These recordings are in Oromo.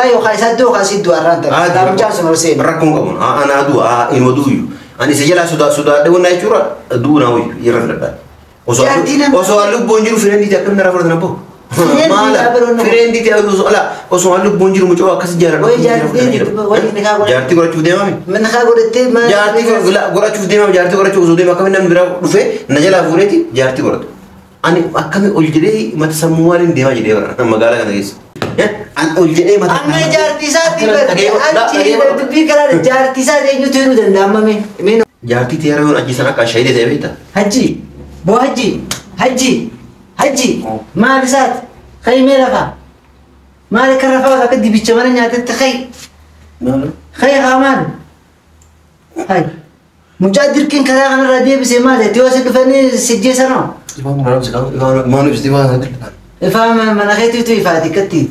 Karaa yookaan isaa iddoo yookaan si du'a irraan ta'a. Silaa mucaan sun ol seene. Rakkoon qabu. Anaa du'a inuma du'uyyu. Ani isa jalaa sodaadhe wanna jechuudha du'u naa wayyu irra filadha. Osoo an lubbuun jiru fireendiiti akkamiin narraa fudhatan abboo? Maala fireendiiti osoo an lubbuun jiru mucoo akkas jaaladhu. Jaartii godhachuuf deemame. Nikaa godhattee maal? Jaartii godhachuuf deemame jaartii godhachuuf osoo deema akkamiin namni biraa dhufee na jalaa fuudheeti jaartii godhatu. Ani akkamiin ol jedhee mata sammuu maaliin deemaa jedhee bara magaalaa kana keessa. An ol jedhee mata. Amma jaartii isaatti achi dubbii karaa jaartii isaa eenyutu hiruu danda'a amma mee? Jaartii teera yoon ajjeesan akka shahidee ta'e beektaa? Hajji boo hajji hajji hajji maal isaati? Kayi mee lafaa? Maal akka rafaa akka dibicha mana nyaatetti kayi? Kayi haa maal? Hayi mucaa dirqiin karaa kanarraa deebisee maal yoo si dhufanii si jeessanoo? Ifaa mana keetiitu ifaati akkatti.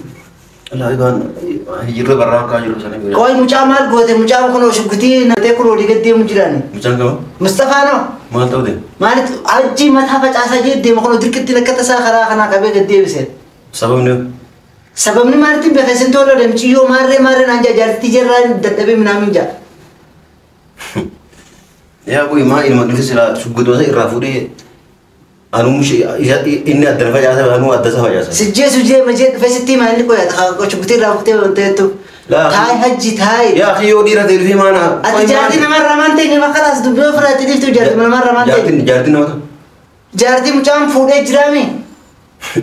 Hijirra barraa akka jiru sana. Qoy mucaa maal goote mucaan kun shuggutii natee kun olii gad deemu jirani. Mucaan kama? Mustafaa noo. Maal ta'u deema? Maalitti hajji mataa facaasaa jee deema kun dirqitti akka tasaa karaa kanaa qabee gad deebise. Sababni? Sababni maalitti beeka isin tola deemciyyoo maarree maarree naan jaa jaartii jirraa dadhabee minaamin jaa. Yaa qoy maa ilma dhufe silaa shuggutoota irraa fuudhee anuu inni addana facaasa anuu adda isa facaasa. Sijjeesu jee majee dhufe sitti himaa inni qoyaata shuggutii irraa fuutee wanta jettu. Taay hajji taay. Yaa akhi yoo dhiira ta'e dhufee maana. Ati jaartii namarraa maan ta'e nama kalaas dubbii ofirraa dhiiftu jaartii namarraa maan ta'e. Jaartii nama ta'u. Jaartii mucaan fuudhee jiraame.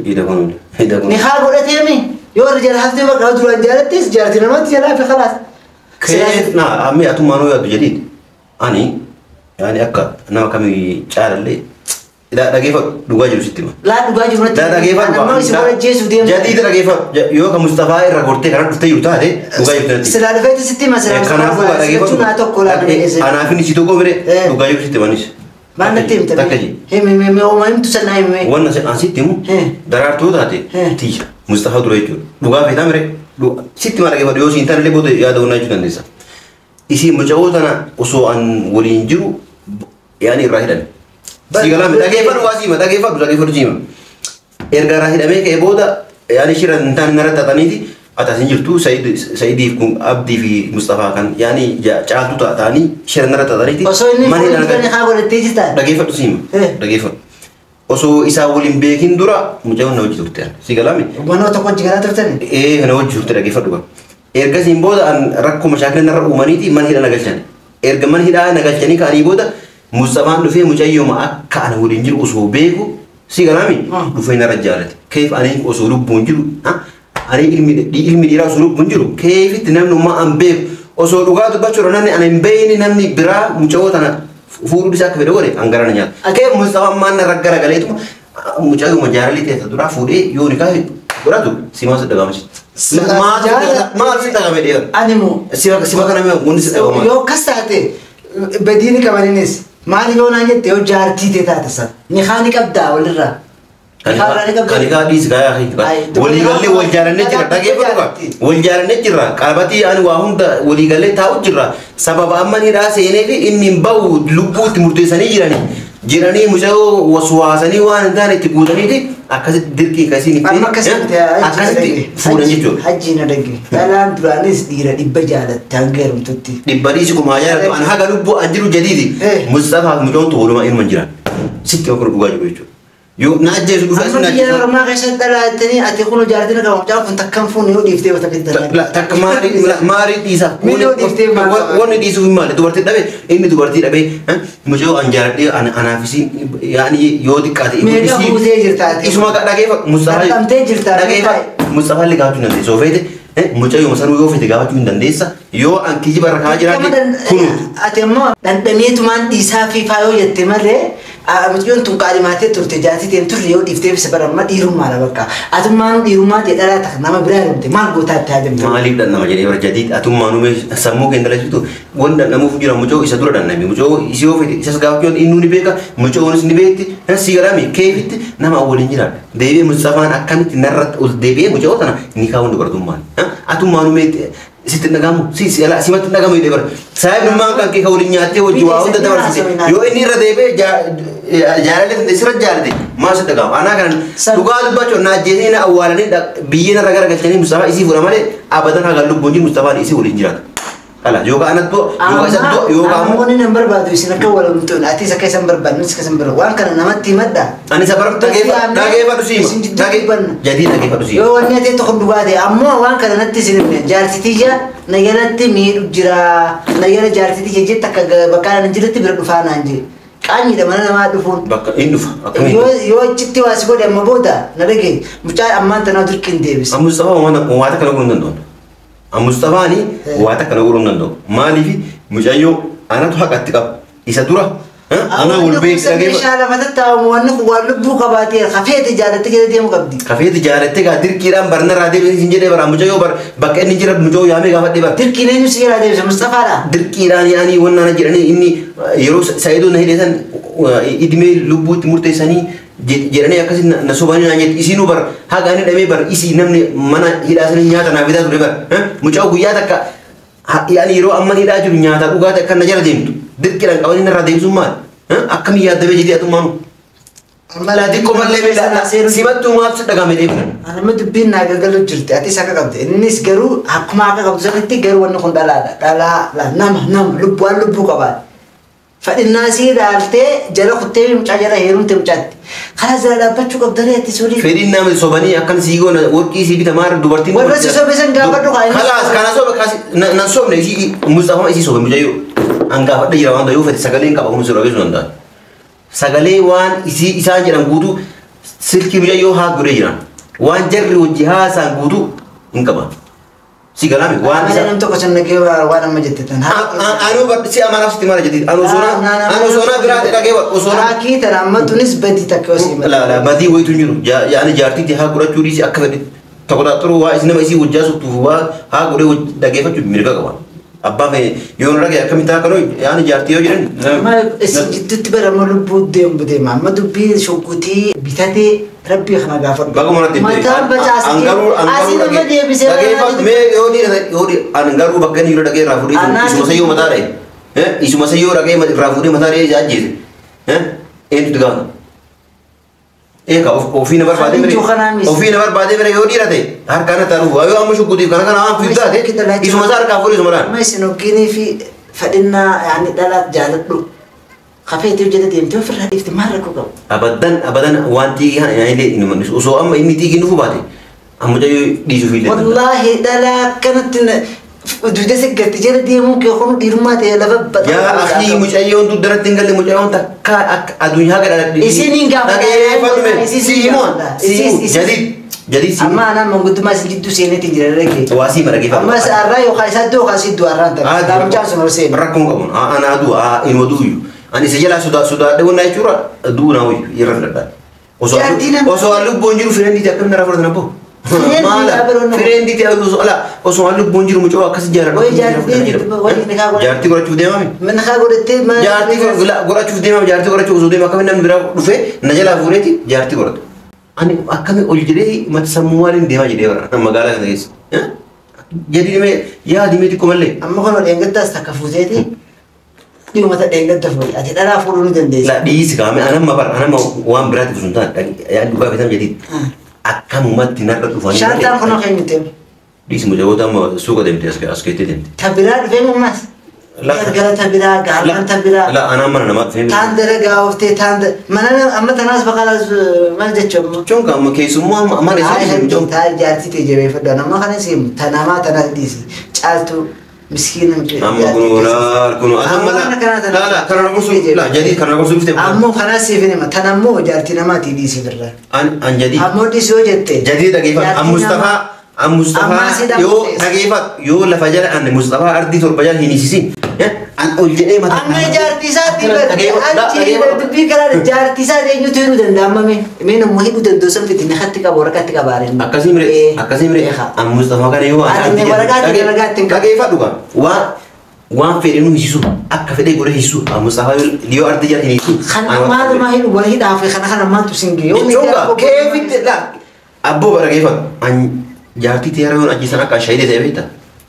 Ida kun ida kun. Nikaa godhateemi yoo irra jala haftee bakka duraan jaalattis jaartii namatti jalaa fi kalaas. Keef naa ammi atummaan yoo yaaddu jedhiin ani yaani akka nama kamii caalallee dhageeffadhu dhugaa jiru sitti hima. Laa dhugaa jiru natti. Dhageeffadhu. Amma isin walajjeesuuf deemu. Jadiida dhageeffadhu yoo ka Mustafaa irra gortee kana dhuftee jiru taate dhugaa jirtu natti. Silaa dhufeetti sitti hima silaa Kanaafuu dhageeffadhu. Naa tokko laa dhageesse. Anaaf inni si tokko bire dhugaa jiru sitti himanis. Maal natti himta? Takka ji. Himi himi ooma himtu sana himi. Wanna an sitti himu daraartuu taate tiyya Mustafaa dura jechuudha. Dhugaa feetaa mire sitti hima dhageeffadhu yoo siin taanillee booda yaada onnaa jechuu dandeessa. Isii muca'oo tana osoo an waliin jiru yaani irraa hidhame. Sigalame dhageeffadhu waa siima dhageeffadhu dhageeffadhu siima. Erga irraa hidhamee ka'ee booda yaani shira hin taane narra xaxaniiti ati asin jirtu Sa'idiif kun Abdii fi Mustafaa kan yaani caaltuu ta'anii shira narra xaxaniiti. Osoo inni fuudhanii haa godhattee jirta. Dhageeffadhu siima dhageeffadhu. Osoo isaa waliin beekin dura mucaan na hojii turte. Sigalame. Manoo tokko hojii garaa turtani? Ee na hojii turte dhageeffadhu qaba. Ergasiin booda an rakkoo mashaakila narra uumaniiti mana hidha nagalchan. Erga mana hidhaa nagalchanii ka'anii booda Mustafaan dhufee mucayyooma akka ana waliin jiru osoo beeku si galaami dhufee narra jaalate. Keef ani osoo lubbuun jiru ani ilmi dhiiraa osoo lubbuun jiru keefitti namni ummaa an beeku osoo dhugaa dubbachuudha namni ana hin beekne namni biraa mucayyoo tana fuudhuu isaa akka fedhe godhe an gara na nyaata. Keef Mustafaan maan narra garagaleetuma mucayyooma jaalalli ta'e duraa fuudhee yoo nikaa godhatu simaa si dhaga'ama sitti. Maal si dhaga'ame dheera? Ani moo. Sima kana mee wanti si dhaga'ama. Yoo akkas taate badiini qabaniinis maal yoo naan jette yoo jaartii ta'e taate sana nikaa ni qabdaa walirraa. Kan nikaa dhiisi kaa waliigallee wal jaalannee jira dhageeffadhu wal jaalannee jira qabatii ani waa hunda waliigallee taa'u jira sababa amma ni dhaa seenee fi inni hin bahu lubbuutti murteessanii jiranii jiranii mucayoo waswaasanii waan hin taane itti guutaniiti akkasitti dirqii akkasiin akkasitti fuudhan jechuudha. Hajji na dhage. Dhalaan duraanis dhiira dhibba jaalatte hanga heerumtutti. Dhibba dhiisi kumaa jaalatu an haga lubbuu an jiru jadiidi. Mustafaa fi mucoon walumaa inuma jiran. Sitti bakka dhugaa jiru jechuudha. Yoo na ajjeesu dhufee sun ajjeesu. Biyya Oromoo keessatti dhalaatanii ati kun jaartiin qaba mucaan kun takkan fuune yoo dhiiftee bakka itti dalagaa. Takka maarii dhiisa. Miiloo dhiiftee maal? Wanni dhiisuuf hin maali dubartii dhabe inni dubartii dhabe mucoo an jaaladhee anaafisiin yaani yoo xiqqaate. Meeqa fuutee jirta ati? Isuma dhageeffa Mustafaa. Dhaqamtee jirta. Dhageeffa Mustafaa illee gaafachuu hin dandeessu. Feete mucayyoo sanuu yoo feete gaafachuu hin dandeessa. Yoo an kijiba irra kaa'aa jiraadhe kunuutu. Ati immoo dhandhameetumaan dhiisaa fi faayoo jette malee mucayyoon tun qaalimaatee turte jaartii ta'een turre yoo dhiiftee bisa bara amma dhiirummaadha bakka. Atummaanuu dhiirummaa ta'e dhalaa takka nama biraa heerumte maal gootaa itti haajamte? Maaliif dhandhama jedhee bara jadiid atummaanuu sammuu kee dalasitu waan dhandhamuuf jira mucoo isa dura dhandhame mucoo isii yoo fedhe isas gaafachuu innuu ni beeka mucoonis ni beekti si galaami keefitti nama waliin jira deebi'ee Mustafaan akkamitti narratti ol deebi'ee mucoo tana ni kaa'uun dubartummaan atummaanuu mee Sitti dhagamu si si ala simatti dhagamu jedhee bara. Saayibummaan kan kee ka waliin nyaattee hojii waa hunda dabarsite. Yoo inni irra deebi'ee jaalallee sirra jaalate maal si dhagamu? Anaa kanan dhugaa dubbachuu na ajjeesanii na awwaalanii biyyee narra garagalchanii Mustafaa isii fuudha malee abadan haga lubbuun jiru Mustafaan isii waliin jiraata. Kala yookaan anattu yookaan isattu yookaan ammoo. Namoonni nan barbaadu isin akka walamtuun atis akka isan barbaadu nus akka isan barbaadu waan kana namatti himadha. Ani isa bara dhageeffadhu siima. Isin jidduu dubbanna. Jadii dhageeffadhu siima. Yoo wanni ati tokko dhugaa ta'e ammoo waan kana natti isin himne jaarsitiyya na jalatti miidhu jira na jala jaarsitiyya jette akka bakka nan jirutti bira dhufaa naan jire. Qaanyiidha mana namaa dhufuun. Bakka inni dhufa akkamiin. Yoo achitti waa si godhe amma booda na dhagaye mucaa ammaan tanaa dirqiin deebisa. Amma Mustafaa waan takka godhuu hin danda'u. Mustafaani waa takka na godhuu hin danda'u. Maaliif mucayyoo anatu haqatti qaba. Isa dura ana wal beeksi dhageeffa. Meeshaa lafa tattaa'amu wanni kun waan lubbuu qabaatee kafeete jaalattee jala deemu qabdi. Kafeeti jaalattee gaa dirqiidhaan barnarraa deebisee hin jedhee bara mucayyoo bar bakka inni jira mucayyoo yaamee gaafadhee bara. Dirqiin eenyu si jalaa deebisa Mustafaadha. Dirqiidhaan yaanii wanna na jedhanii inni yeroo Saayidoo na hidhe san idimee lubbuutti murteessanii jedhanii akkasi na sobanii naan jetti isinuu bar haga inni dhamee bar isii namni mana hidhaa sanii nyaata naa fidaa ture bar mucaa guyyaa takka yaani yeroo amma hidhaa jiru nyaata dhugaatii akka na jala deemtu dirqiidhaan qabanii narraa deebisuun maal akkamii yaaddamee jedhee atummaanu. Laa xiqqoo mallee beelaa simattuu maaf si dhagame deebisan. Anama dubbiin naa galgalu jirti atis akka qabde innis garuu akkuma akka qabdu sanitti garuu wanni kun dhalaadha dhalaa nama nama lubbuu waan lubbuu qabaate. Fadhinnaa sii ilaaltee jala kuttee mucaa jala heerumte mucaatti. Karaa jala dhaabbachuu qabdanii ati suurii. Fedhiin nama sobanii akkan sii goona warqii sii bita maara dubartiin. Warra si sobe san gaafadhu kaa inni. Kalaas kana sobe kaasi nan sobne isii Mustafaa isii sobe mucayyoo. An gaafadha jira waan ta'eef fedhe sagaleen qaba kun sirra beeksuu danda'a. Sagalee waan isii isaan jedhan guutuu silkii mucayyoo haa godhee jiran. Waan jarri hojii haasaan guutuu hin qaban. Si galaame waan isa. Namni tokko san dhagee waan amma jette tan. Anuu bar si amanaaf sitti maala jetti. Anu osoo biraa dhagee osoo. Haakii tana amma tunis badii takka osoo himata. La la badii wayitu hin jiru. Yaani jaartiitti haa godhachuu dhiisi akka fedhe. Tokko xaxxuruu waa isin nama isii hojjaa suttuuf waa haa godhee dhageeffachuu mirga qaba. Abbaa fee yoo nu dhagee akkamitti haa kanuu yaani jaartii yoo jedhan. Amma isin jidduutti bara amma lubbuu deemu deema amma dubbii shukkutii bitatee rabbii kana gaafadhu. Baguma natti himte. Mataan bacaasitee asii nama deebisee dhageeffadhu mee yoo dhiira yoo dhiira an garuu bakka inni yeroo dhagee irraa fuudhee isuma sayyoo mataa dha'e. Isuma sayyoo dhagee irraa fuudhee mataa dha'ee isa ajjeese. Eenyutu gaafata? Eega ofii na barbaadee mire ofii na barbaadee mire yoo dhiira ta'e harkaan na taa'u yoo amma shukkutiif kana kana waan fidu taate isuma isaa harkaa fuudhee isuma dhaan. Amma isin hogginii fi fadhinnaa yaani dhalaa jaaladhu. Kafeetii hojjete deemtee ofirraa dhiifte maal rakkoo qabu? Abadan abadan waan xiiqii kana yaani illee osoo amma inni xiiqii nufu baate amma mucayyoo dhiisuuf illee. Wallaahi dhalaa akkanatti dugda siggatti jala deemuun kee kun dhiirummaa ta'e lafa baxaa. Yaa akii mucayyoon dugdaratti hin galle mucayyoon takka akka addunyaa gad dhala. Isiin hin gaafata. Dhageeffadhu mee si himuun si himu jadid jadid si himu. Amma anaan manguddummaa isin jidduu seeneetiin jira dhagee. Waa sii mara geeffadhu. Amma arraa yookaan isaa iddoo yookaan si iddoo arraan ta'a. Mucaan sun ol seene. Rakkoon qabu anaa du'a inuma du'uyyu. Ani isa jalaa sodaadhe wannaa jechuudha du'u naa wayyu irra filadha. Osoo an lubbuun jiru fireendiiti akkamiin narraa fudhatan abboo? Maala fireendiiti osoo an lubbuun jiru mucoo akkas jaaladhu. Jaartii godhachuuf deemame. Minkaa godhattee Jaartii godhachuuf deemame jaartii godhachuuf osoo deema akkamiin namni biraa dhufee na jalaa fuudheeti jaartii godhatu. Ani akkamiin ol jedhee mata sammuu maaliin deemaa jedhee bara magaalaa kana keessa. Jadi mee yaadi mee xiqqoo mallee. Amma kun dheengaddaas takka fuuteeti. Dhiyuma ta dheengadda fuudhe ati dhalaa fuudhuu ni dandeessa. La dhiisi kaame anamma bara anamma waan biraatti osoo hin taane yaani dhugaa feetan jedhiin akkamumatti narra dhufanii. Shaantaan kun keenya deemu. Dhiisi mucayyoo amma suuqa deemte as keettee deemte. Ta biraa dhufee ammas. Gargara ta biraa gaarran ta biraa. La anaan mana namaa dhufee. Taan dalagaa ooftee taan mana amma tanaas baqalaas maal jechuun amma. Jechuun kan amma keessummaa amma mana isaa jechuun. Taa jaartii ta'e jabeeffadhu amma kana simu ta namaa tanaas dhiisi caaltuu. Miskiin amma kun laal kun amma la la kana gorsu la jadi kana gorsu bifte ammoo kana siif hima tan ammoo jaartii namaatii dhiisi birra an jadi ammoo dhiisi yoo jette jadi dhageeffadhu an Mustafaa an Mustafaa yoo dhageeffadhu yoo lafa jala an Mustafaa ardii torba jala hin hiisisin an ol jedhee mata amma jaartii isaatii achi dubbii karaa jaartii isaa eenyutu hidhuu danda'a amma mee mee namni hidhuu danda'u san fiti nakatti qaba waraqaatti qabaareen akkasii mire akkasii mire an Mustafaa kana yoo an waraqaatti waraqaatti dhageeffadhu gaa waan waan fedhe nu hiisisu akka fedhe godhe hiisisu an Mustafaa yoo ardii jala hin hiisisu kan maaluma hidhu wal hidhaa fi kana kana maaltu sin gee jechuun gaa keefitti la abboo bara dhageeffadhu an jaartii teera yoon ajjeesan akka shahidee ta'e beektaa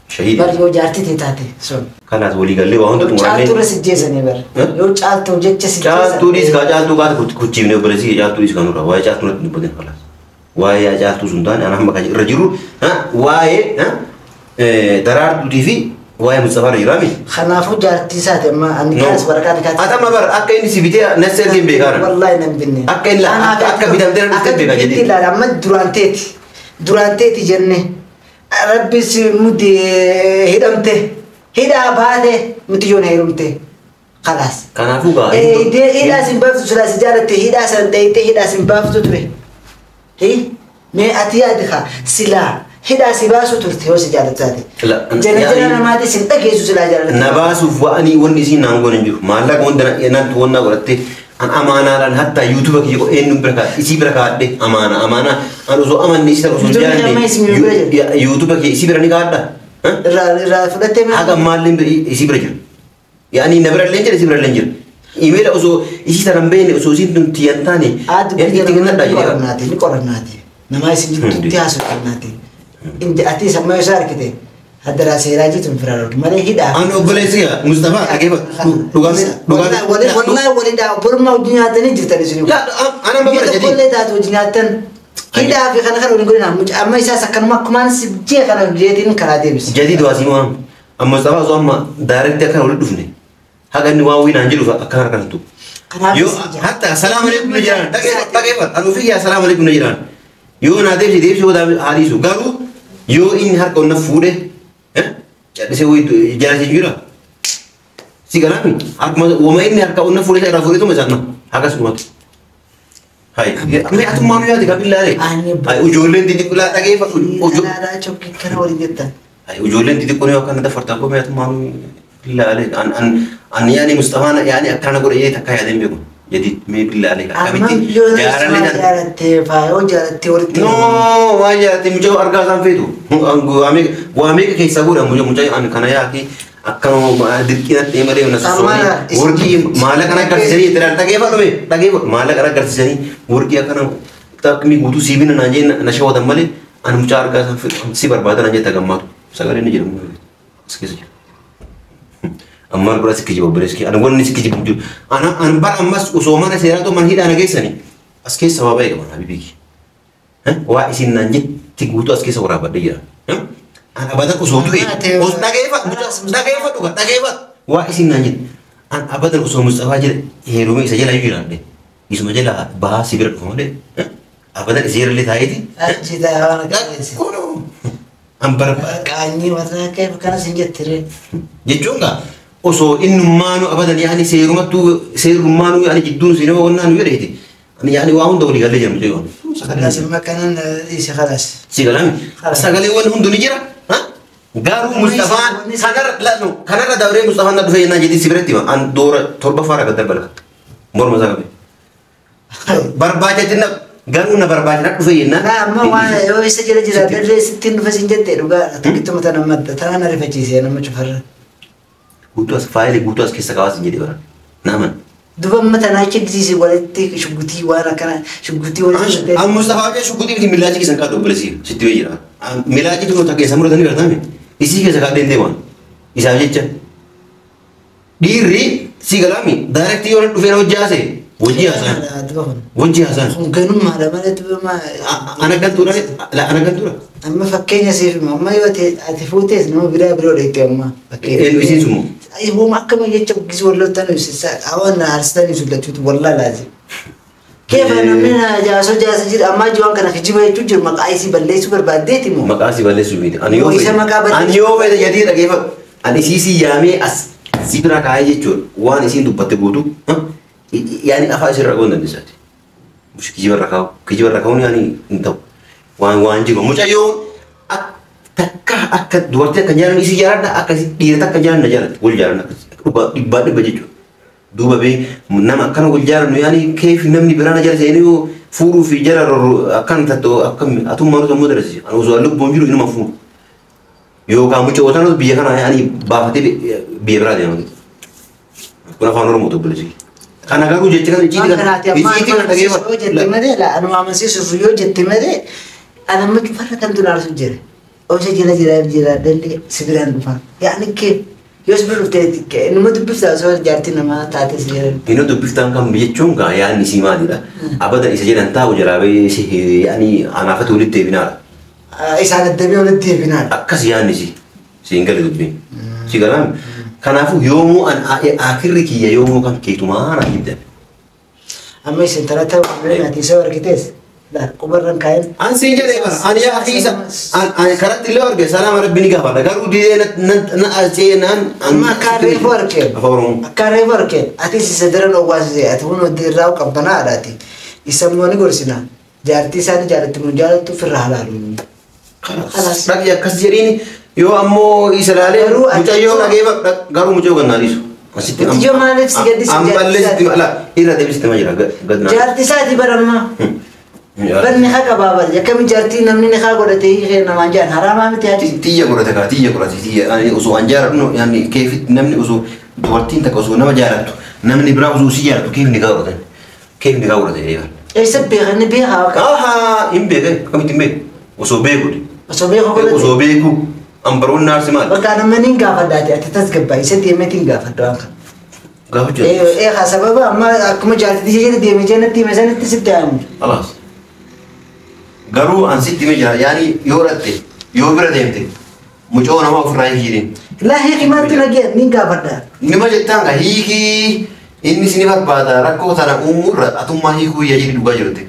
Shahiidi. Bar yoo jaartii ta'e taate sun. Kanaas walii gallee waa hunda xumurannee. Caaltuu irra si jeessanii bar. Yoo caaltuu jecha si jeessan. Caaltuu dhiis kaa caaltuu kaata kuchiifne obboleessi caaltuu dhiis kan nurraa waa'ee caaltuu natti dubbatin kalaas. Waa'ee caaltuu sun taane anaa amma irra jiru waa'ee daraartuutii fi waa'ee Mustafaa irra jiraami. Kanaafuu jaartii isaati amma ani kaas waraqaa ni kaas. Ati amma bar akka inni si bitee natti ergee hin beekaara. Wallaahi nan binne. Akka inni akka bitamtee na dhuftee beekaa jedhee. Akka ilaala amma duraan teeti. Duraan teeti jenne. Rabbi si mudde hidhamte. Hidhaa baate miti yoon heerumte. Kalaas. Kanaafuu gaa. Hidhaa sin baaftu silaa si jaalatte hidhaa san dheeyitee hidhaa sin baaftu ture. Mee ati yaadi kaa silaa hidhaa si baasu turte yoo si jaalatte. Jala jala namaati sin dhageessu silaa jaalatte. Na baasuuf wa'anii wanni isiin naan goone hin jiru. Maallaqa wanta natti wannaa godhatte an amaanaadhaan hatta yuutuuba kiyya eenyuun bira kaa'adhe isii bira kaa'adhe amaana amaana an osoo amanne isii osoo hin jaalanne yuutuuba kiyya isii bira ni kaa'adha. Irraa fudhattee Haga ammaallee isii bira jira. Yaani na bira illee jira isii bira illee jira. Imeela osoo isii sana hin beekne osoo isiin tun tiyyan taane itti kennadhaa jedhee. Ni qorannaati. Namaa isin jidduutti haasoftannaati. Ati amma yoo isa argite haddaraa seeraa jitu hin firaa malee hidhaa. Ani obboleessi Mustafaa dhageeffadhu dhugaamee dhugaamee. Wallaahi walidhaa obbolummaa hojii nyaatanii jirtan isin. Ana bara jedhii. Obbollee taatu hojii nyaatan hidhaa fi kana kana waliin godhina amma isaas akkanuma akkumaan si jee kana jeetiin karaa deebisi. Jadii du'aa simaa amma Mustafaa osoo amma daaretti akkana walitti dhufne haga inni waan wiinaan jedhuuf akkana harkantu. Yoo hatta salaam alaikum na jiraan dhageeffadhu ani ofii yaa salaam alaikum na jiraan yoo naa deebisi deebisi yoo haadhiisu garuu yoo inni harka onna fuudhe callisee wayii jala siin jira. Si galaami akkuma wama inni harka onna fuudhe irraa fuudhetuma isaan akkas dhumatu. Hai, mee atummaan yaade kabillaale. Hai, ijoolleen xixiqqoo dhageeffadhu. Hai, ijoolleen xixiqqoo yoo akkana dafartan koo mee atummaan billaale an an an yaani Mustafaan yaani akkana godhe jedhee takka yaadeen beeku. Jadi mee billaale akkamitti jaalallee tan. Jaalattee faayoo jaalattee walitti. No, waan jaalattee mucaa argaa isaan feetu. Waa meeqa keessaa godha mucaa an kana yaaki akkana dirqinatti malee na sossoobanii warqii maallaqa na agarsiisanii itti dhageeffadhu mee dhageeffadhu maallaqa na agarsiisanii warqii akkana xaqmii guutuu siibina naan jee na shawwatan malee ani mucaa argaa isaan feetu si barbaada naan jette gammaatu sagalee ni jedhamu as keessa jira. Ammaan bira si kijiba obboleessi ani wanni si kijibu jiru ana an bara ammas osoo mana seeraa ta'u mana hidhaa na geessanii as keessa waa baay'ee qaban habibii waa isin naan jetti guutuu as keessa waraabadhe jira. An abadan osoo du'e os dhageeffadhu dhageeffadhu dhageeffadhu waa isin naan jette an abadan osoo Mustafaa jala heerume isa jala jiraadhe isuma jala bahaa si bira dhufa malee abadan isa jala illee taa'eeti. Achi taa'ee waan akka Kunoo an barbaada. Qaanyii warra akka kanas hin jettiree. Jechuun gaa osoo innummaanuu abadan yaani seerumattuu seerummaanuu yaani jidduun seenama wannaan jedheeti. Ani yaani waa hunda walii galee jira mucayyoo. Kalaas amma kanan dhiise kalaas. Si galami. Sagaleewwan hundi ni jira. Garuu Mustafaan kanarra kanarra dabree Mustafaan na dhufee jennaan jedhii si biratti hima. An doora torba faara gad darba lafa. Morma isaa qabee. Barbaacha garuu na barbaacha na dhufee jennaan. Naa amma waan yoo isa jala jira darree sittiin dhufe sin jette dhugaa tokkittuma tana madda tana na rifachiisee nama cufarra. Guutuu as faayilii guutuu as keessa kaawwas hin jedhee bara. Naaman. Duba amma tanaa achi gisiise walitti shuggutii waan akkana shuggutii walitti. An Mustafaa kee shuggutii miti milaajii keessan kaadhu obboleessi sitti wayii jira. Milaajii tokko takka keessa muratanii gartaame isii keessa kaadhee hin deeman isaaf jecha. Dhiirri si galaami daayirektii yoo dhufee hojii haasee hojii haasaan. Hojii haasaan. Kun ganummaadha malee duba maa. Ana gantuudha ana gantuudha. Amma fakkeenya siif hima amma yoo ati fuutees nama biraa biroo dheettee amma fakkeenya. Eenyu isiin sun moo? Wooma akkama jecha gisi wallottan hawan arsitanii sullachuutu wallaa laazim. Keefa namni jaasoo jaasa jira ammaa jiwaan kana kijiba jechuun jiru maqaa isii balleessuu barbaaddeeti moo? Maqaa isii balleessuu miti. Ani yoo fedhe ani yoo fedhe jedhee dhageeffadhu. Ani isii si yaamee as si bira kaa'ee jechuudha waan isiin dubbatte guutuu yaani afaan isirra dhaga'uu hin dandeessaati. Kijiba irra kaa'u kijiba irra kaa'uun yaani hin ta'u. Waan waan jiru mucayyoon takka akka dubartii akka jaalannu isii jaaladha akka dhiira takka jaalannu na jaalatti wal jaalanna dhugaa dhibbaa dhibba jechuudha. Duuba bee nama akkana wal jaalannu yaani keefi namni biraa na jala seenee yoo fuudhuu fi jala akkana tattoo akkam atummaan osoo darasi ani osoo lubbuun jiru inuma fuudhu. Yookaan mucaa otaanus biyya kana yaani baafatee biyya biraa deema. Kun afaan Oromoo obboleessi. Kana garuu jecha kana icciitii kana icciitii kana dhageeffadhu. Yoo jette malee anuma amansiisuuf yoo jette malee anamma cufarra kan duraan jira. Osoo jala jiraadhallee si biraan dhufa. Yaani kee yoo si bira dhuftee nama dubbiftaa osoo jaartii namaa taate si jedhan. Inni dubbiftaan kan jechuun gaa yaadni isii maalidha? Abadan isa jedhan taa'u jalaa bahee si yaani anaafatu walitti deebinaadha. Isaan addabee walitti deebinaadha. Akkas yaadni isii. Siin gale dubbiin. Si galaam. Kanaafuu yoomuu an akirri kiyya yoomuu kan keetumaa naan jibdan. Amma isin tana ta'u ati isa argitees qubarran kaa'in. An siin jedhee bara ani yaa akhi isa an karatti illee arge salaama rabbi ni gaafadha garuu didee na asee naan. Amma akka reefu argeen. Afaan Oromoo. Akka reefu argeen atis isa daran owwaasise ati kun irraa qabbanaadha ati. Isa immoo ni gorsina. Jaartii isaanii jaalatti mun jaalattu ofirraa halaalu. Dhaqi akkas jedhiin yoo ammoo isa laalee mucayyoo dhageeffadha garuu mucayyoo gannaa dhiisu. Mucayyoo maaliif si gaddisi Ammallee sitti mala irra deebisitti ma jira gannaa. Jaartii isaati barammaa. Barni haa qabaa bari akkami jaartii namni ni haa godhatee hiikee namaan jaan haraamaa miti haati. Tiyya godhate kaa tiyya godhate tiyya ani osoo an jaaladhu yaani keefitti namni osoo dubartiin takka osoo nama jaalattu namni biraa osoo si jaalattu keef ni kaa godhatan keef ni kaa godhate jedhee. Eessa beeka inni beekaa akka. Ahaa hin beeke akkamitti hin beeku osoo beeku. Osoo beeku godhate. Osoo beeku an baroonni aarsi maali. Bakka nama ni gaafadhaati ati tasgabbaa isa deemeetiin gaafadha waan kana. Gaafachuu. Ee haa sababa amma akkuma jaartii ishee jala deeme jennatti hime sanitti sitti haamu. Alaas. Garuu an sitti hime jira yaani yoo dhatte yoo bira deemte mucoo namaa ofirraa hiikiin. Laa hiiki maaltu nagee ni gaafadha. Nima jettaan ka hiikii inni si ni barbaada rakkoo tana uumuurra atummaa hiikuu iyya jedhi dhugaa jirte.